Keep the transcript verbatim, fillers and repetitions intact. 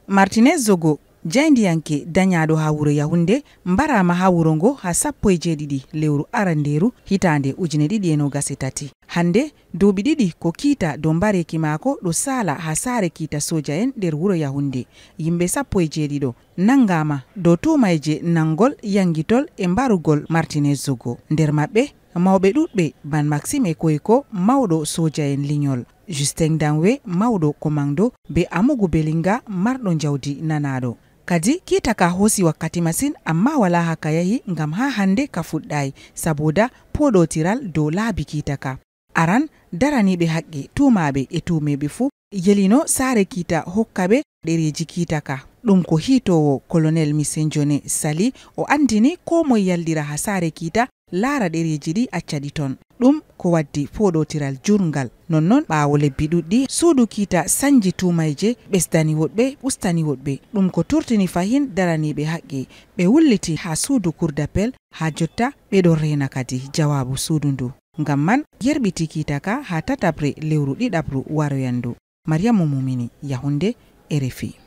Martinez Zogo, jaayndiyanke dañaaɗo haa wuro Yahunnde, mbaraama haa wuro ngo haa sappo e jeeɗiɗi lewru arandeeru hitaande ujine ɗiɗi e noogas e tati. Hannde, duuɓi ɗiɗi ko kiita dow mbareeki maako ɗo saala haa saare kiita sooja en nder wuro Yahunnde. Yimɓe sappo e jeeɗiɗo nanngaama dow tuumayje nanngol, yanngitol e mbarugol Martinez Zogo. Nder maɓɓe, mawɓe ɗuɗɓe, Ban Maxime e Koyko, mawɗo sooja en leñol, Justin Danwe, mawɗo komando, be Amugu Belinga, marɗo njawdi nanaaɗo. Kadi, kiita ka hoosi wakkati masin, ammaa walaa haa ka yahi, ngam haa hannde ka fuɗɗaay, sabooda pooɗootiral dow laabi kiita ka. Aran, daraniiɓe haqqe, tuumaaɓe e tuumeeɓe fuu, yelino saare kiita hokka ɓe ɗereeji kiita ka. Ɗum ko hiitoowo Kolonel Misenjone Sali, o anndini koo moye yaldira haa saare kiita, laara ɗereeji ɗi, acca ɗi ton. Ɗum ko waddi pooɗootiral jurngal. Nonnon, ɓaawo lebbi ɗuɗɗi, suudu kiita sañji tuumayje, ɓesdani woɗɓe, ustani woɗɓe. Ɗum ko turtini fahin daraniiɓe haqqe. Ɓe wulliti haa suudu Cour d'appel, haa jotta ɓe ɗon reena kadi jawaabu suudu ndu. Ngam man, yerɓiti kiita ka haa tataɓre lewru ɗiɗaɓru waroyandu. Maryamu Mumini, Yahunnde, R F I.